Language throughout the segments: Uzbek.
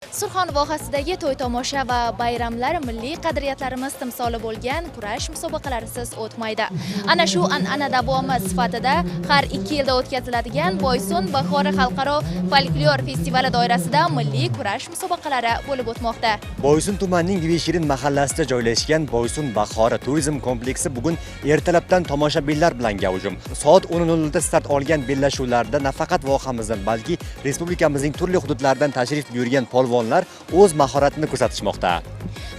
Surxon vohasidagi to'y tomosha va bayramlar milliy qadriyatlarimiz timsoli bo'lgan kurash musobaqalarisiz o'tmaydi. Ana shu an'ana davomi sifatida har 2 yilda o'tkaziladigan Boysun bahori xalqaro folklor festivali doirasida milliy kurash musobaqalari bo'lib o'tmoqda. Boysun tumanining Bibi mahallasida joylashgan Boysun bahori turizm kompleksi bugun ertalabdan tomoshabinlar bilan gavjum. Soat 10:00 da start olgan bellashuvlarda nafaqat vohamizdan, balki respublikamizning turli hududlaridan tashrif buyurgan polvonlar o'z mahoratini ko'rsatishmoqda.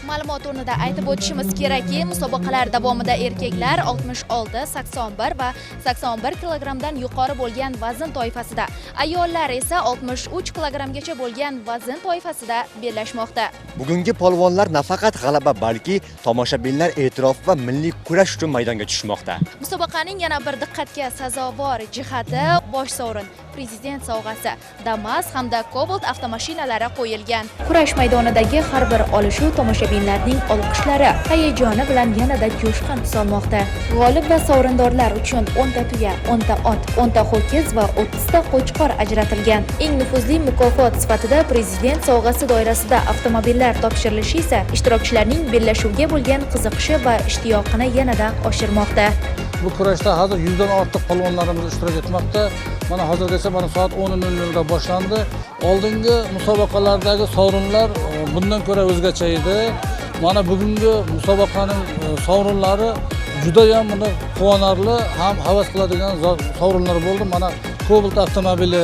Ma'lumot o'rnida aytib o'tishimiz kerakki, musobaqalar davomida erkaklar 66, 81 va 81 kilogrammdan yuqori bo'lgan vazn toifasida, ayollar esa 63 kilogrammgacha bo'lgan vazn toifasida bellashmoqda. Bugungi polvonlar nafaqat g'alaba, balki tomoshabinlar e'tirofi va milliy kurash uchun maydonga tushmoqda. Musobaqaning yana bir diqqatga sazovor jihati bosh sovrin prezident sovg'asi Damas hamda Cobalt avtomashinalari qo'yilgan. Kurash maydonidagi har bir olishuv tomoshabinlarning olqishlari, hayajoni bilan yanada jo'shqin tus olmoqda. G'olib va sovrindorlar uchun 10 ta tuya, 10 ta ot, 10 ta ho'kiz va 30 ta qo'chqor ajratilgan. Eng nufuzli mukofot sifatida prezident sovg'asi doirasida avtomobillar topshirilishi esa ishtirokchilarning bellashuvga bo'lgan qiziqishi va ishtiyoqini yanada oshirmoqda. Bu kurashda hozir 100dan ortiq polvonlarimiz ishtirok etmoqda. Mana hozirgacha mana soat 10:00da boshlandi. Oldingi musobaqalardagi sovrinlar bundan ko'ra o'zgacha edi. Mana bugungi musobaqaning sovrinlari judayam buni quvonarli ham havas qiladigan sovrinlar bo'ldi. Mana Cobalt avtomobili,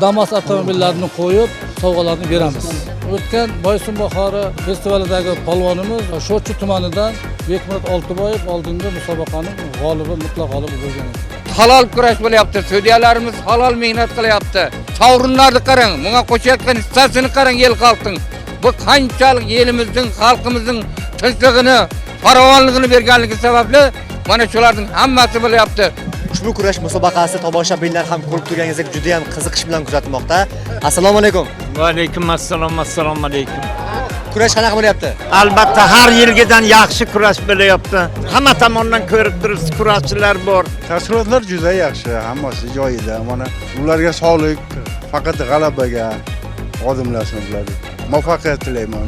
Damas avtomobillarini qo'yib sovg'alarni beramiz. O'tgan Boysun bahori festivalidagi polvonimiz Sho'rchi tumanidan Bekmurod Oltiboyev oldingi musobaqaning g'olibi, mutlaq g'olibi bo'lgan edi. Halol kurash bo'lyapti. Sudyalarimiz halol mehnat qilyapti. Sovrinlarni qarang, bunga qo'shayotgan hissasini qarang el xalqning. Bu qanchalik elimizning, xalqimizning tinchligini, farovonligini berganligi sababli mana shularning hammasi bo'lyapti. Ushbu kurash musobaqasi tomoshabinlar ham ko'rib turganingizdek juda ham qiziqish bilan kuzatmoqda. Assalomu alaykum. Va alaykum assalom, assalomu alaykum. Kurash qanaqa bo'lyapti? Albatta, har yilgidan yaxshi kurash bo'lyapti. Hamma tomondan ko'rib turibsiz, kurashchilar bor. Taassurotlar juda yaxshi, hammasi joyida. Mana ularga sog'lik, faqat g'alabaga odimlasin ular. Muvaffaqiyat tilayman.